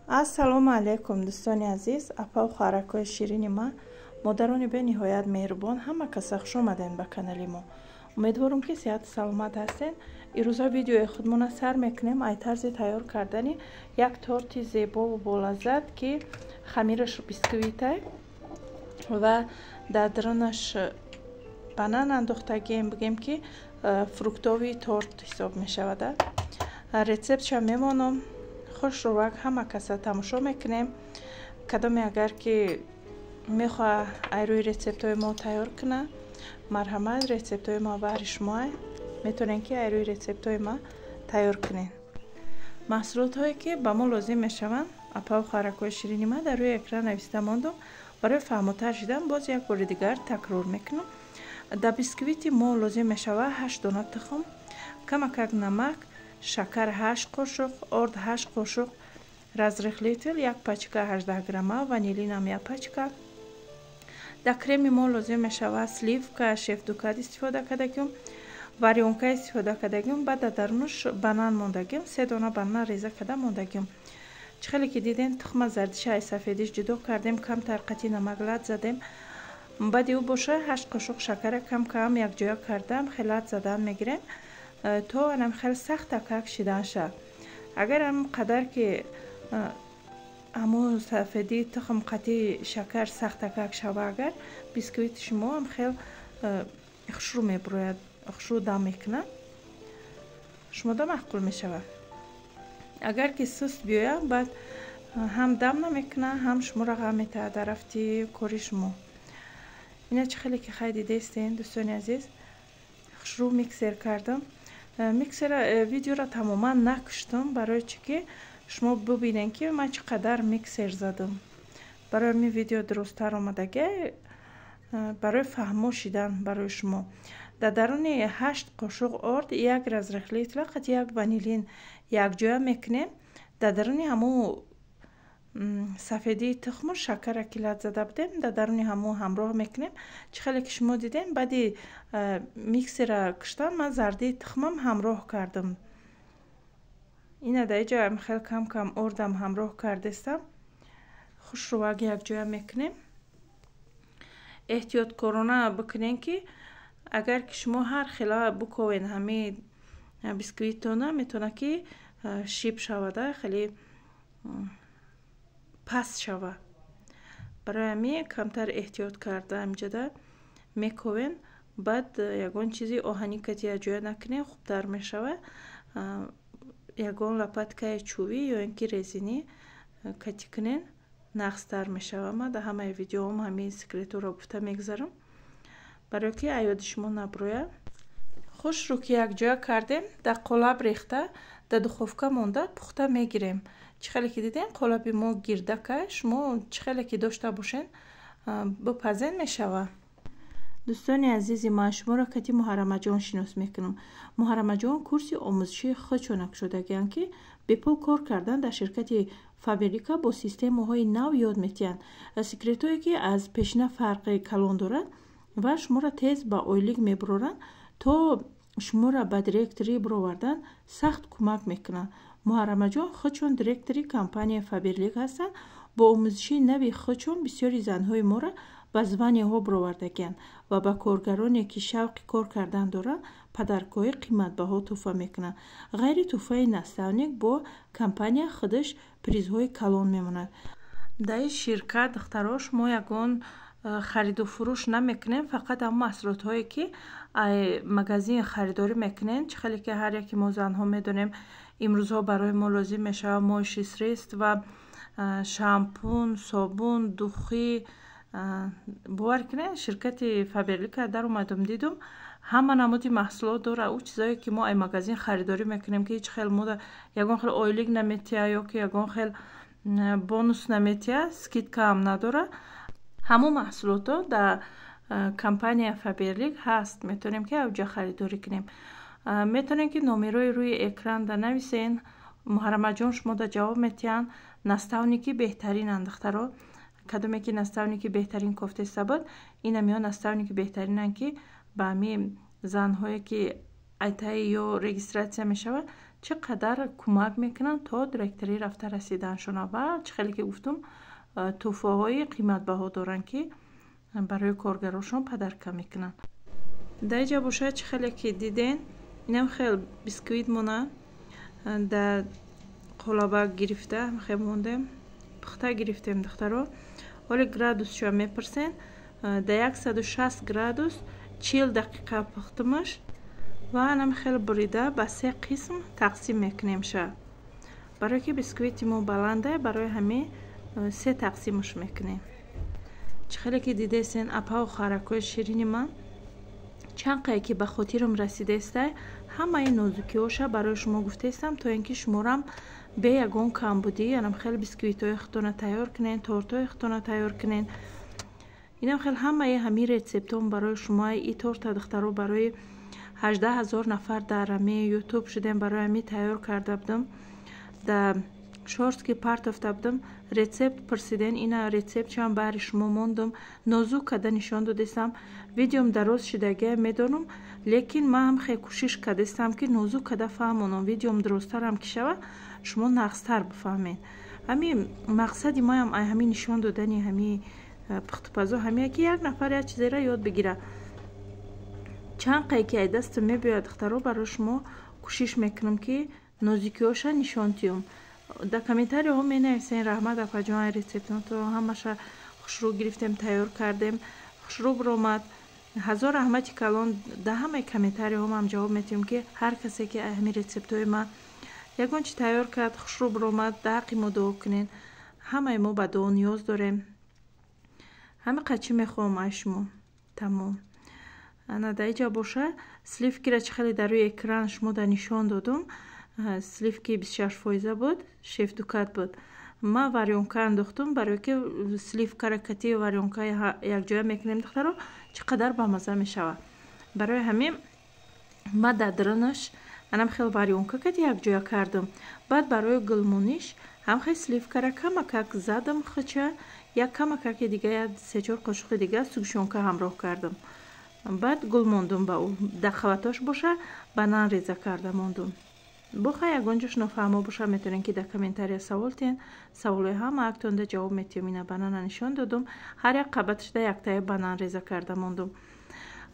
Ассалому алайкум, дӯстони азиз, апаву хоҳаракҳои ширини ман, модарони бениҳоят меҳрубон, ҳама каса хуш омадем ба канали мо. Умедворам, ки сиҳату саломат ҳастен. Ирӯза видеои худмона сар мекунем ай тарзи тайёр кардани як торти зебову болаззат, ки хамираш бисквитай ва дар дарунаш банан андохтагием. Бигем, ки фруктовый торт ҳисоб мешавад. Рецептша мемонам, хушрӯвак ҳама каса тамошо мекунем. Кадоме агар ки мехоҳа ай рӯи рецептҳои мо тайёр куна, марҳамат, рецептҳои мо баҳри шумо, метавонем, ки ай рӯи рецептҳои ма тайёр кунем. Маҳсулотҳое, ки ба мо лозим мешаванд, апаву хоҳаракҳои ширини ма, дар рӯи экран нависта мондум. Барои фаҳмотар шидан боз як бори дигар такрор мекунам. Дар бисквити мо лозим мешавад ҳашт дона тухм, камакак намак, шакар ҳашт қошуқ, орд ҳашт қошуқ, разрыхлитель як пачка 18 грамма, ванилинам як пачка. Дар креми мо лозим мешавад сливка, Шеф Дукат истифода кардагим, варёнка истифода кардагим. Баъд дар дарунаш банан мондагим, се дона банан реза карда мондагим. Чӣ хеле ки дидем, тухма зардиша ай сафедиш ҷудо кардем, камтар қати намак лат задем. Баъди ӯ боша ҳашт қошуқ шакара кам кам якҷоя кардам, хелат задан мегирем, то анам хеле сахтакак шидан шавад. Агар ам қадар ки ҳамун сафедии тухм қати шакар сахтакак шава, агар бисквити шумо ам хел хушрӯ мебурояд, хушрӯ дам мекунад, шумода маъқул мешавад. Агар ки суст биёяд, баъд ҳам дам намекунад, ҳам шуморо ғам метаҳад дар рафти кори шумо. Ина чӣ хеле ки хай дидестен, дӯстони азиз, хушрӯ миксер кардам. Миксера видеоро тамоман накуштам, барои чӣ ки шумо бубинед, ки ман чӣ қадар миксер задам. Барои ҳамин видео дурусттар омадага, барои фаҳмо шидан барои шумо. Дар даруни ҳашт қошуқ орд як разрыхлитель қати як ванилин якҷоя мекунем. Дар даруни ҳамун сафедии тухму шакара, ки лат зада будем, дар даруни ҳамун ҳамроҳ мекунем. Чӣ хеле ки шумо дидем, баъди миксера куштан ман зардии тухмам ҳамроҳ кардам. Ина дар иҷа хел кам кам ордам ҳамроҳ кардестам. Хушрӯвак якҷоя мекунем. Эҳтиёткорона бикунем, ки агар ки шумо ҳар хела буковен, ҳамин бисквитона метавонад, ки шиб шавада, хеле паст шава. Барои ҳамин камтар эҳтиёт карда ҳамиҷода мековен. Баъд ягон чизи оҳанӣ кати якҷоя накунем, хубтар мешавад. Ягон лопаткаи чӯбӣ ё ин ки резинӣ кати кунен, нағзтар мешавад. Ман дар ҳамаи видеоам ҳамин секретҳоро гуфта мегузарам, барое ки аёди шумо набурояд. Хушрӯ ки якҷоя кардем, дар қолаб рехта, дар духовка монда пухта мегирем. Чӣ хеле ки дидем, қолаби мо гирдака, шумо чӣ хеле ки дошта бошен, бипазен, мешавад. Дӯстони азизи ман, шуморо кати Муҳаррамаҷон шинос мекунам. Муҳаррамаҷон курси омӯзишии худшона кушодагианд, ки бепул кор кардан дар ширкати Фаберлика бо системаҳои нав ёд метиҳанд, секретҳое, ки аз пешина фарқи калон дорад ва шуморо тез ба ойлик мебуроранд, то шуморо ба директорӣ буровардан сахт кӯмак мекунанд. Муҳаррамаҷон худшон директори компанияи Фаберлик ҳастанд. Бо омӯзиши нави худшон бисёри занҳои моро ба званияҳо буровардагианд ва ба коргароне, ки шавқи кор кардан доранд, подаркҳои қиматбаҳо тӯҳфа мекунанд. Ғайри тӯҳфаи наставник бо компания худаш призҳои калон мемонад. Дар ин ширкат, духтаро, шумо ягон хариду фурӯш намекунем, фақат ҳамон маҳсулотҳое, ки магазин харидорӣ мекунем. Чӣ хеле ки ҳар яке мо занҳо медонем, имрӯзҳо барои мо лозим мешавад моющий средства, шампун, собун, духи. Бовар кунед, ширкати Фаберлика даромадум, дидум, ҳама намуди маҳсулот дорад. Ӯ чизое, ки мо ай магазин харидорӣ мекунем, ки ҳеҷ хел мода ягон хел ойлик наметиҳа ё ки ягон хел бонус наметиҳа, скидкаам надорад, ҳамон маҳсулотҳо дар компания Фаберлик ҳаст. Метавонем, ки авҷа харидорӣ кунем. Метавонем, ки номерои рӯи экранда нависен, Муҳаррамаҷон шумода ҷавоб метиҳанд. Наставники беҳтаринанд, духтаро. Кадоме ки наставники беҳтарин кофтеста буд, инам ё наставники беҳтаринанд, ки ба ҳамин занҳое, ки айтаи ё регистрация мешавад, Чӣ қадар кӯмак мекунанд то директорӣ рафта расиданшона. Ва чӣ хеле ки гуфтум, тӯҳфаҳои қиматбаҳо доранд, ки барои коргарошон подарка мекунанд. Дар инҷа бошад, чӣ хеле ки диден, инам хел бисквит мона дар қолабак гирифта хел мондем, пухта гирифтем, духтаро. Ҳоли градусшо мепурсен: дар 160 градус 40 дақиқа пухтумаш. Ва анам хел бурида ба се қисм тақсим мекунем ша, барое ки бисквити мо баланда, барои ҳамин се тақсимаш мекунем. Чӣ хеле ки дидесен, апаву хоҳаракҳои ширини ман, чанд қае ки ба хотирам расидаестай, ҳамаи нозукиҳоша барои шумо гуфтаистам, то ин ки шуморам бе ягон камбудӣ анам хеле бисквитҳои худтона тайёр кунен, тортҳои худтона тайёр кунен. Инам хел ҳамаи ҳамин рецептҳом барои шумо. И торта, духтаро, барои 18 000 нафар дар ҳами Ютуб шудем, барои ҳамин тайёр карда будам, дар шортс ки партофта будам, рецепт пурсиден. Ина рецептчам баҳри шумо мондум, нозук карда нишон додистам. Видеом дароз шидагия, медонам, лекин ман ҳам хеле кӯшиш кардастам, ки нозук карда фаҳмонам. Видеом дурусттарам ки шава, шумо нағзтар бифаҳмед. Ҳамин мақсади маам ай ҳамин нишон додани ҳамин пухтупазо ҳамия, ки як нафар як чизеро ёд бигира. Чанд қае ки ай дастам мебиёяд, духтаро, барои шумо кӯшиш мекунам, ки нозукиҳоша нишон диҳам. Дар комментарияҳо менависен: «Раҳмат, апаҷон, ай рецептото ҳамаша хушрӯ гирифтем, тайёр кардем, хушрӯ биромад». Ҳазор раҳмати калон. Дар ҳамаи комментарияҳо ман ҷавоб медиҳам, ки ҳар касе ки ҳамин рецептҳои ман ягон чи тайёр кард, хушрӯ биромад, дар ҳаққи мо дуо кунед. Ҳамаи мо ба дуо ниёз дорем. Ҳамин қад чӣ мехоҳам ай шумо, тамом. Ана дар инҷа боша, сливкира чӣ хеле дар рӯи экран шумо да нишон додум, сливки 26 фоиза буд, Шеф Дукат буд. Ман варёнка андохтум, барое ки сливкара кати варёнка якҷоя мекунем, духтаро, чӣ қадар бамаза мешавад. Барои ҳамин ман дар дарунаш анам хел варёнка кати якҷоя кардам. Баъд барои гулмониш ҳам хел сливкара камакак задам хича, як камакаки дига, як сечор қошуқи дига сгущёнка ҳамроҳ кардам, баъд гул мондум ба ӯ. Дар қабатош боша, банан реза карда мондум. Боха ягон ҷош нофаҳмо боша, метавонед, ки дар комментария савол тиҳен, саволҳои ҳама актонда ҷавоб метиҳем. Ина банана нишон додум, ҳар як қабаташда яктая банан реза карда мондум.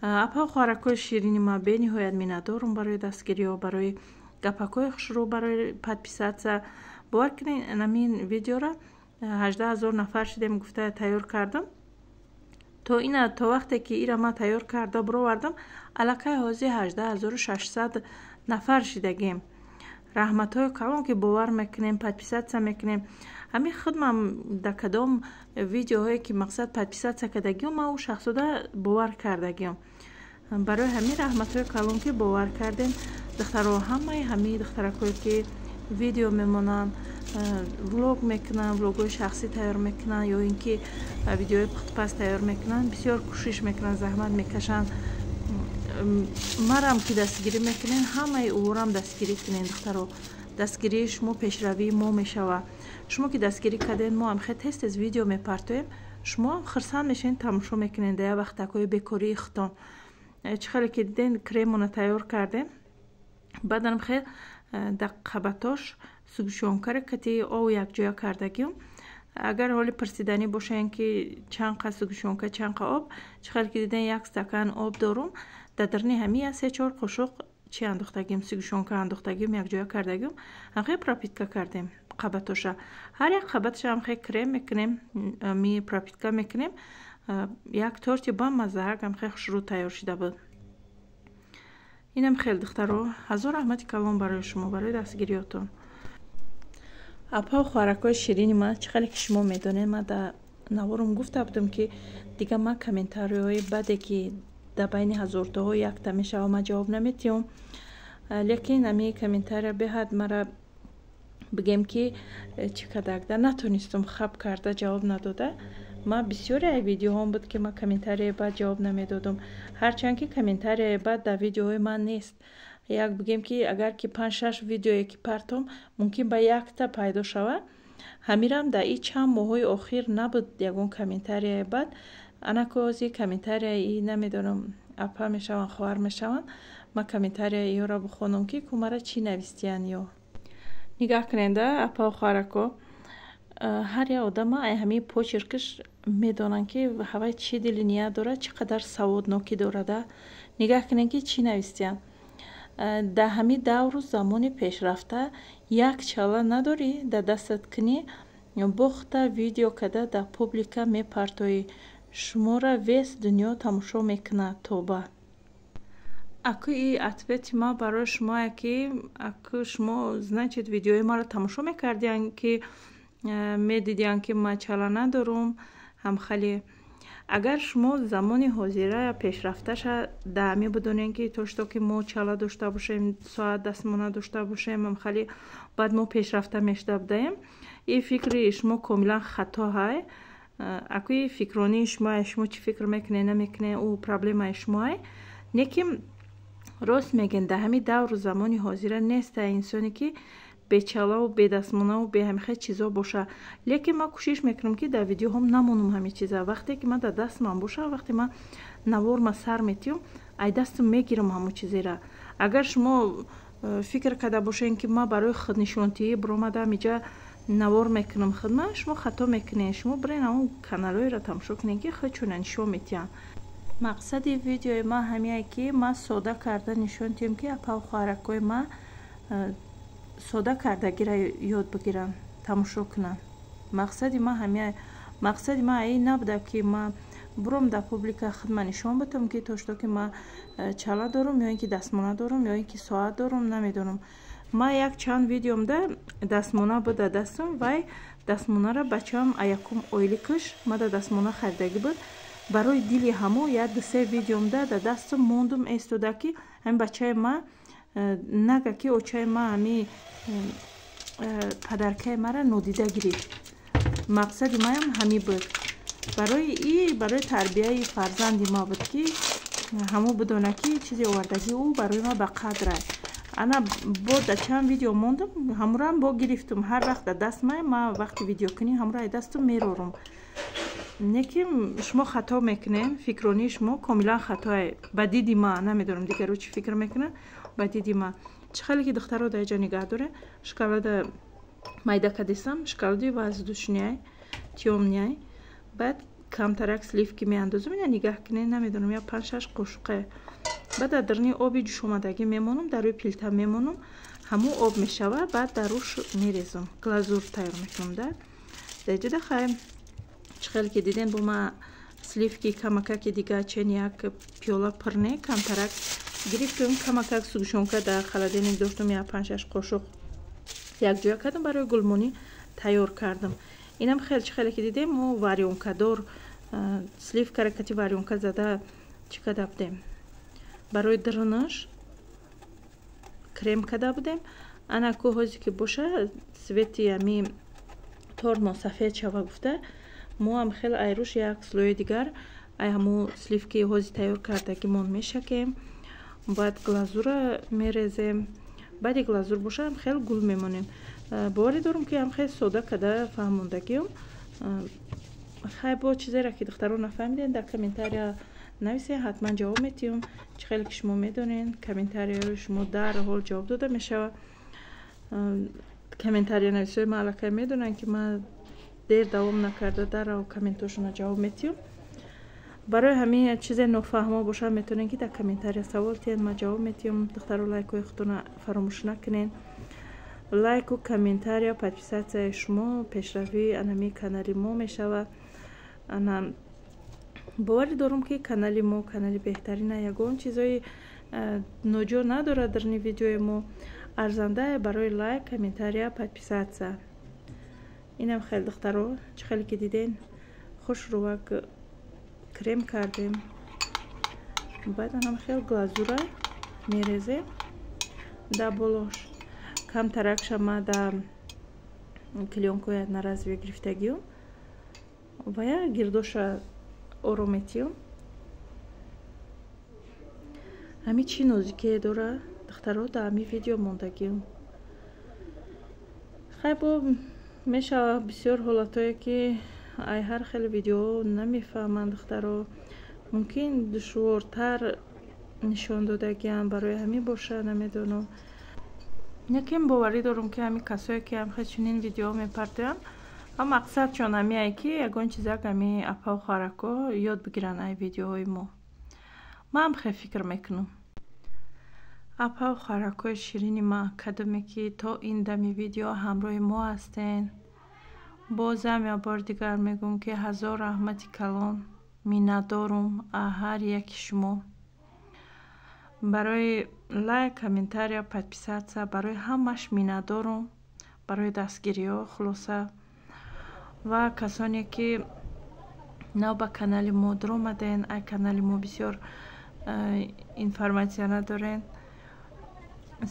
Апа, хоҳаракҳои ширини ман, бениҳоят миннатдорум барои дастгириҳо, барои гапакҳои хушрӯ, барои подписаться. Бовар кунед, намин видеора 18 000 нафар шудем гуфта тайёр кардам. То ина, то вақте ки ира ман тайёр карда бировардам, аллакай ҳозир 18 600 нафар шидагем. Раҳматҳои калон, ки бовар мекунем, подписаться мекунем. Ҳамин худмам дар кадом видеоҳое ки мақсад подписаться кардагиём, ман ӯ шахсода бовар кардагиём. Барои ҳамин раҳматҳои калон, ки бовар кардем, духтаро. Ҳамаи ҳамин духтаракҳое ки видео мемонанд, влог мекунанд, влогҳои шахсӣ тайёр мекунанд ё ин ки видеои пухтупаз тайёр мекунанд, бисёр кӯшиш мекунанд, заҳмат мекашанд. Марам ки дастгирӣ мекунед, ҳамаи ӯрам дастгирӣ кунед, духтаро. Дастгирии шумо пешравии мо мешавад. Шумо ки дастгирӣ кардед, мо ҳам хел тез тез видео мепартоем, шумо ҳам хурсанд мешавед, тамошо мекунед дар як вақтакҳои бекории худтон. Чӣ хеле ки диден, кремона тайёр кардем, баъданам хел дар қабатош сгущёнкаро кати ов якҷоя кардагиём. Агар ҳоли пурсиданӣ бошанд, ки чанд қа сгущёнка, чанд қа об, чӣ хеле ки диден, як стакан об дорум, дар даруни ҳамин як се-чор қошуқ чӣ андохтагим, сгущёнка андохтагим, якҷоя кардагим, ҳамхел пропитка кардем қабатоша. Ҳар як қабаташа ҳамхел крем мекунем, ми пропитка мекунем. Як торти бамаззаак, ҳамхел хушрӯ тайёр шида буд. Инам хел, духтаро. Ҳазор раҳмати калон барои шумо, барои дастгириётон. Апа, хоҳаракҳои ширини ман, чӣ хеле ки шумо медонед, ман дар наворум гуфта будам, ки дигар ман комментариҳои баде, ки дар байни ҳазортоҳо якта мешава, ман ҷавоб наметиҳам. Лекин ами комментария беҳад мара, бигем ки, чӣ кардагда, натонистум хаб карда ҷавоб надода. Ман бисёре ай видеоҳом буд, ки ман комментарияи бад ҷавоб намедодум, ҳарчанд ки комментарияи бад дар видеоҳои ман нест. Як бигем, ки агар ки панҷ шаш видеое ки партом, мумкин ба якта пайдо шавад. Ҳамирам дар и чанд моҳҳои охир набуд ягон комментарияи бад. Анако ҳозир комментарияи, намедонам. Апа мешаванд, хоҳар мешаванд. Ман комментарияи ёро бихонам, ки ку мара чӣ навистиян ё. Нигаҳ кунед, апау хоҳарако, ҳар як одама ай ҳамин почеркаш медонанд, ки ҳавай чӣ дили ният дорад, чӣ қадар саводнокӣ дорада. Нигаҳ кунед, ки чӣ навистиянд: «Дар ҳамин давру замони пешрафта як чала надорӣ, дар дастат кунӣ, бохта видео када дар публика мепартоӣ, шуморо весь дунё тамошо мекунад, тоба». Аку и ответи ман барои шумое, ки аку шумо, значит, видеои маро тамошо мекардиян, ки медидиян, ки ман чала надорум. Ҳамхале агар шумо замони ҳозира пешрафташа даъми бидонем, ки то что ки мо чала дошта бошем, соат дастмона дошта бошем, ҳамхали баъд мо пешрафта мешуда будаем, и фикри шумо комилан хато ҳай. Аку и фикронии шумо, шумо чӣ фикр мекунед, намекунед, ӯ проблемаи шумоай. Не ки рост мегӯен, дар ҳамин давру замони ҳозира неста инсоне, ки бечалаву бедастмонаву беҳамихел чизо боша. Лекин ман кӯшиш мекунам, ки дар видеоҳом намонам ҳамин чиза. Вақте ки ман дар дастман боша, вақте ман наворма сар метиём, ай дастам мегирам ҳамон чизера. Агар шумо фикр карда бошед, ки ман барои худнишонтиҳӣ биромадам, иҷа навор мекунам хидма, шумо хато мекунед. Шумо бирен ҳамон каналҳоеро тамошо кунед, ки худшона нишон метиҳанд. Мақсади видеои ман ҳамие, ки ман сода карда нишон диҳам, ки апау хоҳаракҳои ман сода кардагиро ёд бигиранд, тамошо кунанд. Мақсади ман ҳамия. Мақсади ман ин набуда, ки ман буром дар публика хидма нишон бидам, ки то что ки ман чала дорум, ё ин ки дастмона дорум, ё ин ки соат дорум, намедонам. Ман як чанд видеомда дастмона буда дастам. Вай дастмонара бачаам якум ойликаш мада дастмона харидагӣ буд. Барои дили ҳамо як дусе видеомда дар дастам мондум эстода, ки ҳамин бачаи ман нага, ки очаи ман ҳами подаркаи мара нодида гирифт. Мақсади маям ҳамин буд. Барои и барои тарбияи фарзанди ма буд, ки ҳамо бидона, ки чизи овардагии ӯ барои ма ба қадр. Ана бо дар чанд видео мондам, ҳамурам бо гирифтум. Ҳар вақт дар даст май, ма вақти видеокунӣ ҳамуро ай дастум мерорум. Не ки шумо хато мекунед, фикронии шумо комилан хатое ба диди ма. Намедонам, дигаро чӣ фикр мекунанд. Ба диди ма, чӣ хеле ки духтаро дар иҷа нигаҳ дорем, шоколада майда кадисам, шоколади воздушный, тёмный. Баъд камтарак сливки меандозам. Ина нигаҳ кунед, намедонам, я панҷ шаш қошуқе. Баъд дар даруни оби ҷӯшомадагӣ мемонам, дар рӯи плита мемонам, ҳамун об мешавад, баъд дар рӯш мерезам, глазур тайёр мекунам. Да дар хай, чӣ хеле ки дидем, бо ма сливки камакаки дига чен як пиёла пур не, камтарак гирифтум. Камакак сгущёнка дар холодильник доштум, як панҷ шаш қошуқ якҷоя кардам, барои гулмонӣ тайёр кардам. Инам хел, чӣ хеле ки дидем, мо варёнкадор сливкара кати варёнка зада чӣ када будем, барои дурунаш крем када будем. Ана ку ҳозе ки боша, цвети ами тортмо сафед шава гуфта, мо ҳам хел айруш як слои дигар ай ҳамо сливки ҳози тайёр кардагимон мешакем, баъд глазура мерезем. Баъди глазур боша, ҳам хел гул мемонем. Боварӣ дорум, ки ҳам хел сода када фаҳмондагиём. Хай, бо чизеро ки духтаро нафаҳмидем, дар комментария нависен, ҳатман ҷавоб метиҳум. Чӣ хеле ки шумо медонед, комментарияҳои шумо дарҳол ҷавоб дода мешавад. Комментария нависои ман аллакай медонанд, ки ман дер давом накарда дарҳол комментҳошонро ҷавоб метиҳум. Барои ҳамин чизе нофаҳмо бошад, метавонед, ки дар комментария савол тиҳед, ман ҷавоб метиҳум. Духтаро, лайкҳои худтонро фаромӯш накунед. Лайку, комментария, подписатсияи шумо пешравии анами канали мо мешавад. Ана боварӣ дорум, ки канали мо канали беҳтарина, ягон чизҳои ноҷо надорад. Дарни видеои мо арзандае барои лайк, комментария, подписаться. Инам хеле, духтаро, чӣ хеле ки диден, хушрувак крем кардем. Баъд анам хел глазура мерезем дар болош. Камтаракша ма да клеёнкои одноразовый гирифтагиюм ва я гирдоша оро метиём. Ҳами чӣ нозикие дора, духтаро, дар ҳами видео мондагиюм. Хай, бо мешавад бисёр ҳолатҳое, ки ай ҳар хел видеоҳо намефаҳманд. Духтаро, мумкин душвортар. Нишон додагиам, барои ҳамин боша, намедонам. Лекин боварӣ дорам, ки ҳамин касое, ки ҳамхел чунин видеоҳо мепартоянд, ҳам мақсадшон ҳамиае, ки ягон чизак ҳами апаву хоҳарако ёд бигиранд ай видеоҳои мо. Ман ҳам хел фикр мекунам. Апаву хоҳаракҳои ширини ман, кадоме ки то ин дами видео ҳамроҳи мо ҳастен, бозам як бори дигар мегӯям, ки ҳазор раҳмати калон, миннатдорум ҳар яки шумо барои лайк, комментария, подписаться, барои ҳамаш миннатдорум, барои дастгириҳо. Хулоса, ва касоне ки нав ба канали мо дуромаден, ай канали мо бисёр информатсия надорен,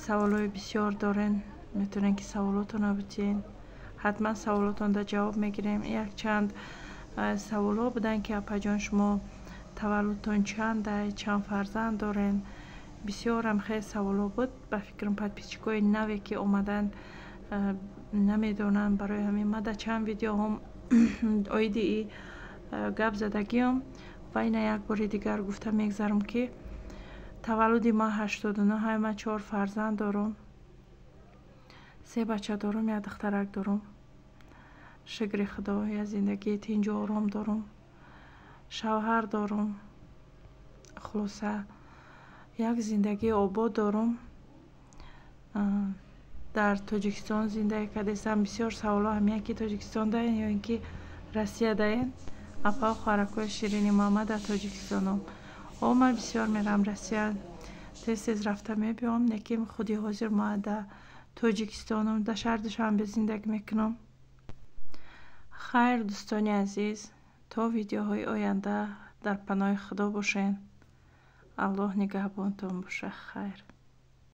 саволҳои бисёр дорен, метавонед, ки саволотонро битиҳен, ҳатман саволотонро ҷавоб мегирем. Якчанд саволҳо буданд, ки апаҷон, шумо таваллудтон чандай, чанд фарзанд дорен? Бисёрам хеле саволҳо буд. Ба фикрам, подписчикои наве ки омаданд, намедонанд. Барои ҳамин ман дар чанд видеоҳом оиди и гап задагиам ва ина як бори дигар гуфта мегзарам, ки таваллуди ман 89-ҳай, ман чор фарзанд дорам, се бача дорам, як духтарак дорам. Шукри Худо, як зиндагии тинҷу ором дорам, шавҳар дорам, хулоса, як зиндагии обод дорам. Дар Тоҷикистон зиндагӣ кардастам. Бисёр саволҳо ҳамиянд, ки Тоҷикистон даен ё ин ки Россия даен. Апау хоҳаракҳои ширини ман, ман дар Тоҷикистонам. О, ман бисёр мерам Россия, тез тез рафта мебиём, лекин худи ҳозир ман дар Тоҷикистонам, дар шаҳри Душанбе зиндагӣ мекунам. Хайр, дӯстони азиз, то видеоҳои оянда дар паноҳи Худо бошед. Аллоҳ нигаҳбонтон боша. Хайр.